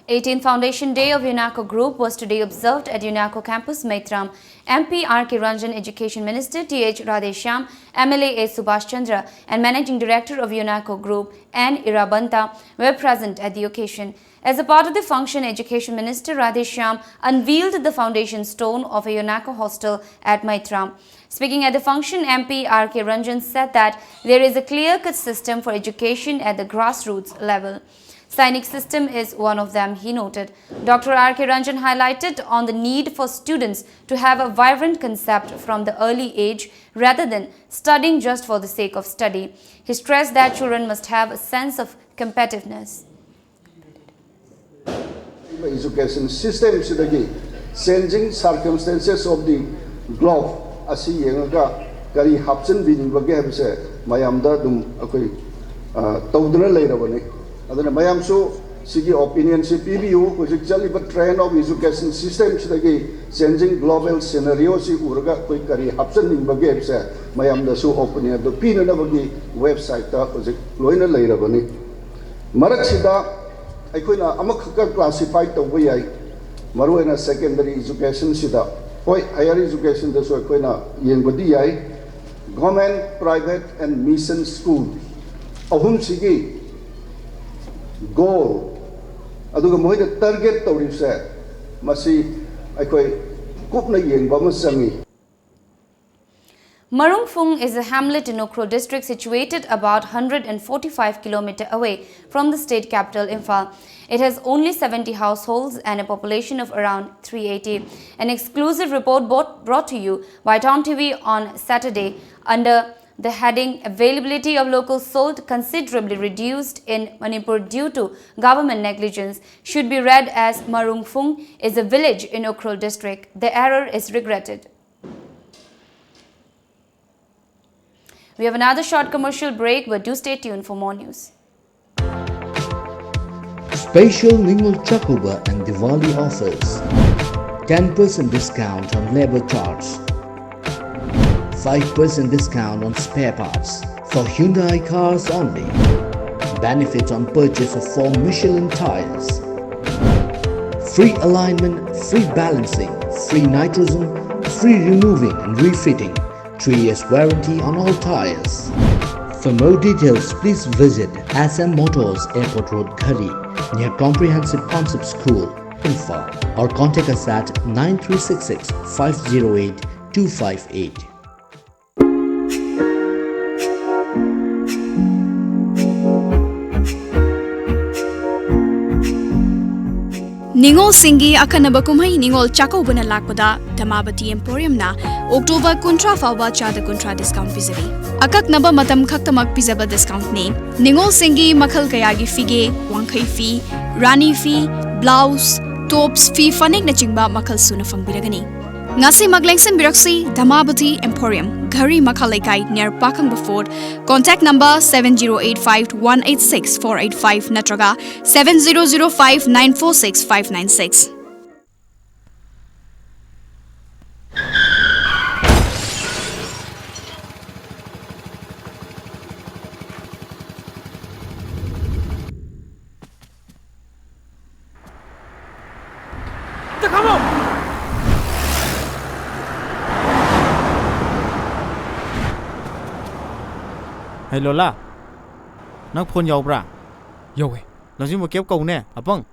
eighteenth Foundation Day of UNACO Group was today observed at UNACO campus, Maitram. M P R K Ranjan, Education Minister T H Radheshyam, M L A A Subhash Chandra, and Managing Director of UNACO Group N Irabanta were present at the occasion. As a part of the function, Education Minister Radheshyam unveiled the foundation stone of a UNACO hostel at Maitram. Speaking at the function, M P R K Ranjan said that there is a clear-cut system for education at the grassroots level. Sainik system is one of them, he noted. Doctor R K Ranjan highlighted on the need for students to have a vibrant concept from the early age rather than studying just for the sake of study. He stressed that children must have a sense of competitiveness. Education system ꯁꯤꯗꯒꯤ changing circumstances of the globe ꯑꯁꯤ ꯌꯦꯡꯉꯒ ꯀꯔꯤ ꯍꯥꯞꯆꯤꯟꯕꯤꯅꯤꯡꯕꯒꯦ ꯍꯥꯏꯕꯁꯦ ꯃꯌꯥꯝꯗ ꯑꯗꯨꯝ ꯑꯩꯈꯣꯏ ꯇꯧꯗꯨꯅ ꯂꯩꯔꯕꯅꯤ꯫ ꯑꯗꯨꯅ ꯃꯌꯥꯝꯁꯨ ꯁꯤꯒꯤ ꯑꯣꯄꯤꯅꯤꯌꯟꯁꯤ ꯄꯤꯕꯤꯌꯨ꯫ ꯍꯧꯖꯤꯛ ꯆꯠꯂꯤꯕ trend of education system ꯁꯤꯗꯒꯤ changing global scenario ꯁꯤ ꯎꯔꯒ ꯑꯩꯈꯣꯏ ꯀꯔꯤ ꯍꯥꯞꯆꯟꯅꯤꯡꯕꯒꯦ ꯍꯥꯏꯕꯁꯦ ꯃꯌꯥꯝꯗꯁꯨ ꯑꯣꯄꯤꯅꯤꯌꯟꯗꯨ ꯄꯤꯅꯅꯕꯒꯤ ꯋꯦꯕꯁꯥꯏꯠꯇ ꯍꯧꯖꯤꯛ ꯂꯣꯏꯅ ꯂꯩꯔꯕꯅꯤ꯫ ꯃꯔꯛꯁꯤꯗ ꯑꯩꯈꯣꯏꯅ ꯑꯃꯈꯛꯀ classify ꯇꯧꯕ ꯌꯥꯏ, ꯃꯔꯨꯑꯣꯏꯅ secondary education ꯁꯤꯗ꯫ ꯍꯣꯏ, higher education ꯗꯁꯨ ꯑꯩꯈꯣꯏꯅ ꯌꯦꯡꯕꯗꯤ ꯌꯥꯏ꯫ Government, private and mission school ꯑꯍꯨꯝꯁꯤꯒꯤ goal ꯑꯗꯨꯒ ꯃꯈꯣꯏꯅ target ꯇꯧꯔꯤꯕꯁꯦ, ꯃꯁꯤ ꯑꯩꯈꯣꯏ ꯀꯨꯞꯅ ꯌꯦꯡꯕ ꯑꯃ ꯆꯪꯉꯤ꯫ Marungphung is a hamlet in Ukhrul district situated about one hundred forty-five kilometer away from the state capital Imphal. It has only seventy households and a population of around three eighty. An exclusive report brought, brought to you by Town T V on Saturday under the heading Availability of Local Salt Considerably Reduced in Manipur Due to Government Negligence should be read as Marungphung is a village in Ukhrul district. The error is regretted. We have another short commercial break, but do stay tuned for more news. Special Ningol Chakouba and Diwali offers. Ten percent discount on labor charge. Five percent discount on spare parts. For Hyundai cars only. Benefits on purchase of four Michelin tires. Free alignment, free balancing, free nitrogen, free removing and refitting. Three years warranty on all tires. For more details, please visit S M Motors, Airport Road, Ghari, near Comprehensive Concept School, Imphal, or contact us at nine three six six, five zero eight, two five eight. ꯅꯤꯉꯣꯜꯁꯤꯡꯒꯤ ꯑꯈꯟꯅꯕ ꯀꯨꯝꯍꯩ ꯅꯤꯉꯣꯜ ꯆꯥꯛꯀꯧꯕꯅ ꯂꯥꯛꯄꯗ ꯙꯃꯥꯕꯇꯤ ꯑꯦꯝꯄꯣꯔꯤꯌꯝꯅ October ꯀꯨꯟꯊ꯭ꯔꯥ ꯐꯥꯎꯕ ꯆꯥꯗ ꯀꯨꯟꯊ꯭ꯔꯥ discount ꯄꯤꯖꯔꯤ꯫ ꯑꯀꯛꯅꯕ ꯃꯇꯝ ꯈꯛꯇꯃꯛ ꯄꯤꯖꯕ ꯗꯤꯁꯀꯥꯎꯟꯅꯤ꯫ ꯅꯤꯉꯣꯜꯁꯤꯡꯒꯤ ꯃꯈꯜ ꯀꯌꯥꯒꯤ ꯐꯤꯒꯦ, ꯋꯥꯡꯈꯩ ꯐꯤ, ꯔꯥꯅꯤ ꯐꯤ, ꯕ꯭ꯂꯥꯎꯁ, ꯇꯣꯞꯁ, ꯐꯤ ꯐꯅꯦꯛꯅꯆꯤꯡꯕ ꯃꯈꯜ ꯁꯨꯅ ꯐꯪꯕꯤꯔꯒꯅꯤ꯫ ꯉꯁꯤꯃꯛ ꯂꯦꯡꯁꯤꯟꯕꯤꯔꯛꯁꯤ ꯙꯃꯥꯕꯇꯤ Emporium, ꯘꯔꯤ ꯃꯈꯥ ꯂꯩꯀꯥꯏ, near ꯄꯥꯈꯪꯕ Fort. Contact number seven zero eight five one eight six four eight five ꯅꯠꯇ꯭ꯔꯒ seven zero zero five nine four six five nine six. ꯍꯩ ꯂꯣꯂꯥ, ꯅꯪ phone ꯌꯥꯎꯕ꯭ꯔꯥ? ꯌꯥꯎꯋꯦ꯫ ꯂꯝꯖꯤꯡꯕ cab ꯀꯧꯅꯦ, ꯑꯄꯪ꯫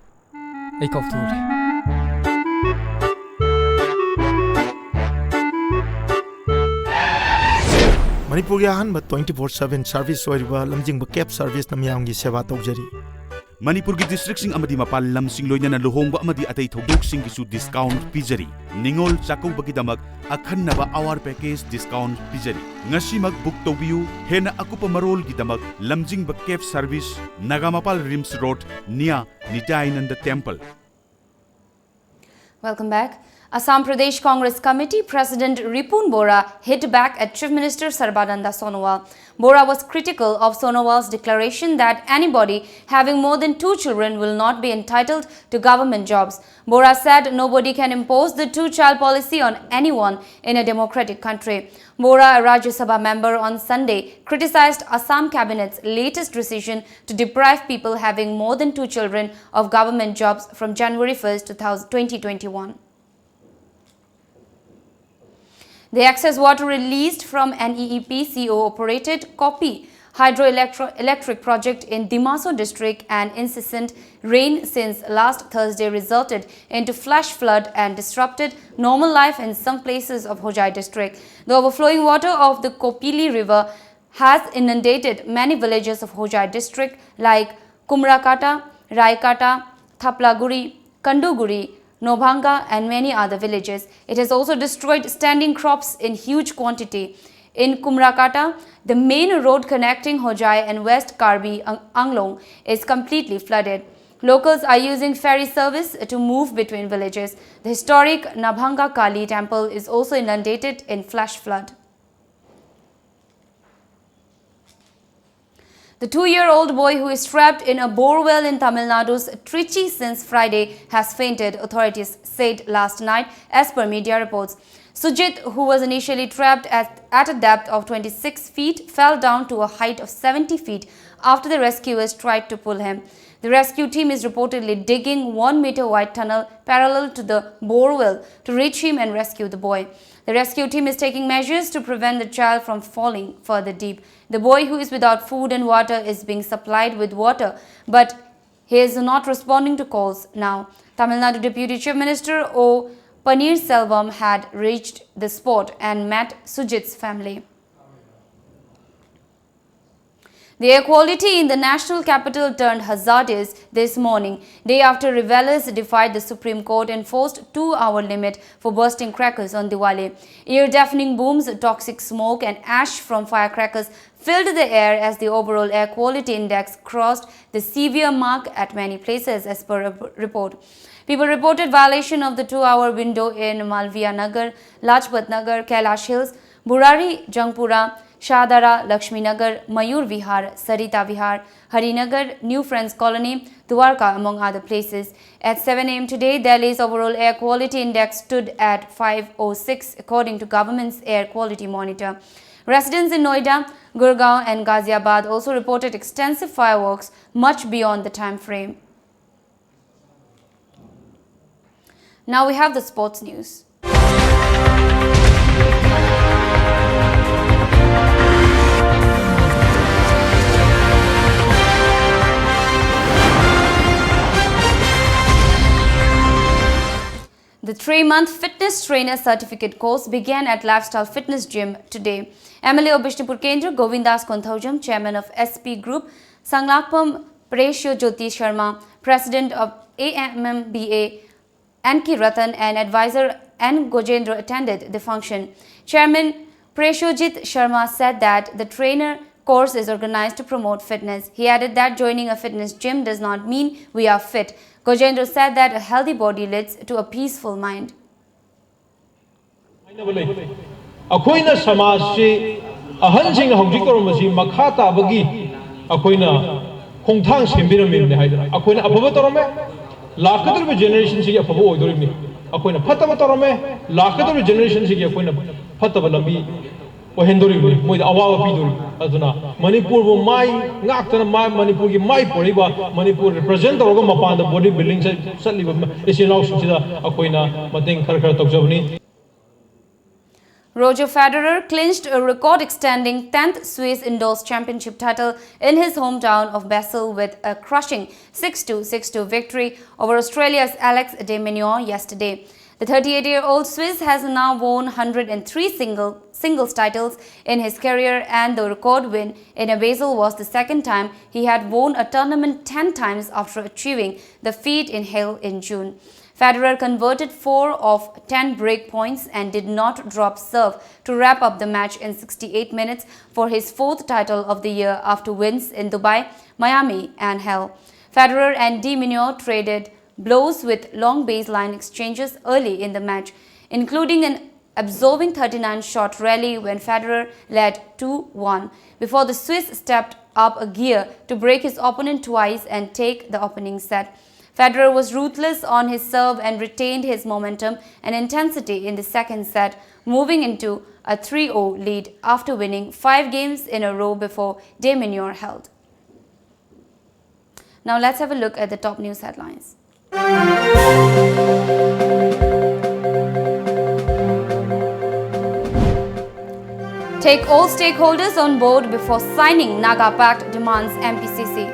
ꯑꯩ ꯀꯥꯎꯊꯣꯛꯎꯔꯦ꯫ ꯃꯅꯤꯄꯨꯔꯒꯤ ꯑꯍꯥꯟꯕ twenty four seven service ꯑꯣꯏꯔꯤꯕ ꯂꯝꯖꯤꯡꯕ cab serviceꯅ ꯃꯤꯌꯥꯝꯒꯤ ꯁꯦꯕꯥ ꯇꯧꯖꯔꯤ꯫ ꯃꯅꯤꯄꯨꯔꯒꯤ districtꯁꯤꯡ ꯑꯃꯗꯤ ꯃꯄꯥꯟ ꯂꯝꯁꯤꯡ, ꯂꯣꯏꯅꯅ ꯂꯨꯍꯣꯡꯕ ꯑꯃꯗꯤ ꯑꯇꯩ ꯊꯧꯗꯣꯛꯁꯤꯡꯒꯤꯁꯨ discount ꯄꯤꯖꯔꯤ꯫ ꯅꯤꯉꯣꯜ ꯆꯥꯛꯀꯧꯕꯒꯤꯗꯃꯛ ꯑꯈꯟꯅꯕ hour package discount ꯄꯤꯖꯔꯤ꯫ ꯉꯁꯤꯃꯛ book ꯇꯧꯕꯤꯌꯨ꯫ ꯍꯦꯟꯅ ꯑꯀꯨꯞꯄ ꯃꯔꯣꯜꯒꯤꯗꯃꯛ ꯂꯝꯖꯤꯡꯕ cab service, Nagampal Rims Road, near Nityananda Temple. Welcome back. Assam Pradesh Congress Committee President Ripun Bora hit back at Chief Minister Sarbananda Sonowal. Bora was critical of Sonowal's declaration that anybody having more than two children will not be entitled to government jobs. Bora said nobody can impose the two-child policy on anyone in a democratic country. Bora, a Rajya Sabha member, on Sunday criticized Assam cabinet's latest decision to deprive people having more than two children of government jobs from January first, two thousand, twenty twenty-one. The excess water released from an E E P C O operated Kopi hydroelectro-, electric project in Dima Hasao district and incessant rain since last Thursday resulted into flash flood and disrupted normal life in some places of Hojai district. The overflowing water of the Kopili River has inundated many villages of Hojai district like Kumrakata, Raikata, Thaplaguri, Kanduguri, Nobhanga and many other villages. It has also destroyed standing crops in huge quantity. In Kumrakata, the main road connecting Hojai and West Karbi Ang-, Anglong is completely flooded. Locals are using ferry service to move between villages. The historic Nabhanga Kali temple is also inundated in flash flood. The two-year-old boy who is trapped in a borewell in Tamil Nadu's Trichy since Friday has fainted, authorities said last night, as per media reports. Sujit, who was initially trapped at, at a depth of twenty-six feet, fell down to a height of seventy feet after the rescuers tried to pull him. The rescue team is reportedly digging one meter wide tunnel parallel to the borewell to reach him and rescue the boy. The rescue team is taking measures to prevent the child from falling further deep. The boy, who is without food and water, is being supplied with water, but he is not responding to calls now. Tamil Nadu Deputy Chief Minister O Paneerselvam had reached the spot and met Sujit's family. The air quality in the national capital turned hazardous this morning, day after revelers defied the Supreme Court and forced two-hour limit for bursting crackers on Diwali. Ear-deafening booms, toxic smoke and ash from firecrackers filled the air as the overall air quality index crossed the severe mark at many places, as per a report. People reported violation of the two-hour window in Malviya Nagar, Lajpat Nagar, Kailash Hills, Burari, Jangpura, Shahdara, Lakshmi Nagar, Mayur Vihar, Sarita Vihar, Harinagar, New Friends Colony, Dwarka, among other places. At seven a m today, Delhi's overall air quality index stood at five oh six, according to government's air quality monitor. Residents in Noida, Gurgaon, and Ghaziabad also reported extensive fireworks much beyond the time frame. Now we have the sports news. The three-month fitness trainer certificate course began at Lifestyle Fitness Gym today. M L A of Bishnupur Kendra, Govindas Konthoujam, chairman of S P Group, Sanglakpam Presho Jyoti Sharma, president of A M M B A, N K Ratan, and advisor N Gojendra attended the function. Chairman Preshojit Sharma said that the trainer course is organized to promote fitness. He added that joining a fitness gym does not mean we are fit. Gojendra said that a healthy body leads to a peaceful mind. ꯍꯥꯏꯅꯕ ꯂꯩ꯫ ꯑꯩꯈꯣꯏꯅ ꯁꯃꯥꯖꯁꯤ ꯑꯍꯟꯁꯤꯡꯅ ꯍꯧꯖꯤꯛ ꯇꯧꯔꯝꯕꯁꯤ ꯃꯈꯥ ꯇꯥꯕꯒꯤ ꯑꯩꯈꯣꯏꯅ ꯈꯣꯡꯊꯥꯡ ꯁꯦꯝꯕꯤꯔꯝꯃꯤꯕꯅꯤ ꯍꯥꯏꯗꯅ꯫ ꯑꯩꯈꯣꯏꯅ ꯑꯐꯕ ꯇꯧꯔꯝꯃꯦ, ꯂꯥꯛꯀꯗꯧꯔꯤꯕ ꯖꯦꯅꯦꯔꯦꯁꯟꯁꯤꯒꯤ ꯑꯐꯕ ꯑꯣꯏꯗꯧꯔꯤꯕꯅꯤ꯫ ꯑꯩꯈꯣꯏꯅ ꯐꯠꯇꯕ ꯇꯧꯔꯝꯃꯦ, ꯂꯥꯛꯀꯗꯧꯔꯤꯕ ꯖꯦꯅꯦꯔꯦꯁꯟꯁꯤꯒꯤ ꯑꯩꯈꯣꯏꯅ ꯐꯠꯇꯕ ꯂꯝꯕꯤ ꯑꯣꯏꯍꯟꯗꯧꯔꯤꯕꯅꯤ, ꯃꯣꯏꯗ ꯑꯋꯥꯕ ꯄꯤꯗꯧꯔꯤꯕꯅꯤ꯫ ꯑꯗꯨꯅ ꯃꯅꯤꯄꯨꯔꯕꯨ ꯃꯥꯏ ꯉꯥꯛꯇꯅ, ꯃꯥ-, ꯃꯅꯤꯄꯨꯔꯒꯤ ꯃꯥꯏ ꯄꯣꯛꯏꯕ, ꯃꯅꯤꯄꯨꯔ ꯔꯤꯄ꯭ꯔꯖꯦꯟ ꯇꯧꯔꯒ ꯃꯄꯥꯟꯗ ꯕꯣꯗꯤ ꯕꯤꯜꯗꯤꯡ ꯆꯠ-, ꯆꯠꯂꯤꯕ ꯏꯆꯤꯜ ꯏꯅꯥꯎꯁꯤꯡꯁꯤꯗ ꯑꯩꯈꯣꯏꯅ ꯃꯇꯦꯡ ꯈꯔ ꯈꯔ ꯇꯧꯖꯕꯅꯤ꯫ Roger Federer clinched a record-extending tenth Swiss Indoors Championship title in his hometown of Basel with a crushing six two, six two victory over Australia's Alex de Minaur yesterday. The thirty-eight-year-old Swiss has now won one hundred and three single, singles titles in his career, and the record win in a Basel was the second time he had won a tournament ten times after achieving the feat in Halle in June. Federer converted four of ten break points and did not drop serve to wrap up the match in sixty-eight minutes for his fourth title of the year after wins in Dubai, Miami, and Halle. Federer and de Minaur traded blows with long baseline exchanges early in the match, including an absorbing thirty-nine shot rally when Federer led two one, before the Swiss stepped up a gear to break his opponent twice and take the opening set. Federer was ruthless on his serve and retained his momentum and intensity in the second set, moving into a three oh lead after winning five games in a row before de Minaur held. Now let's have a look at the top news headlines. Take all stakeholders on board before signing, Naga Pact demands M P C C.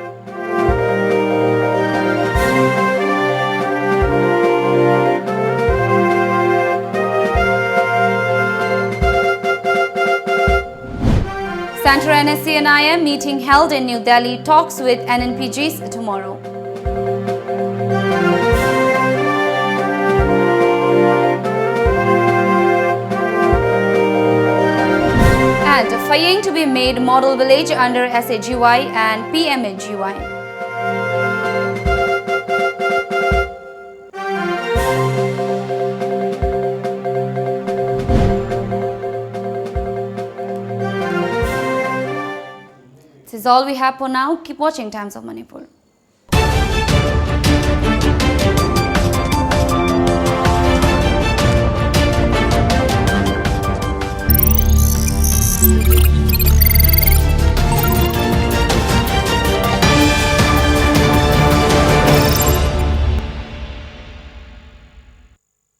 Centre N S C and I M meeting held in New Delhi, talks with N N P Gs tomorrow. And Payeng to be made model village under S A G Y and P M A G Y. This is all we have for now. Keep watching Times of Manipur.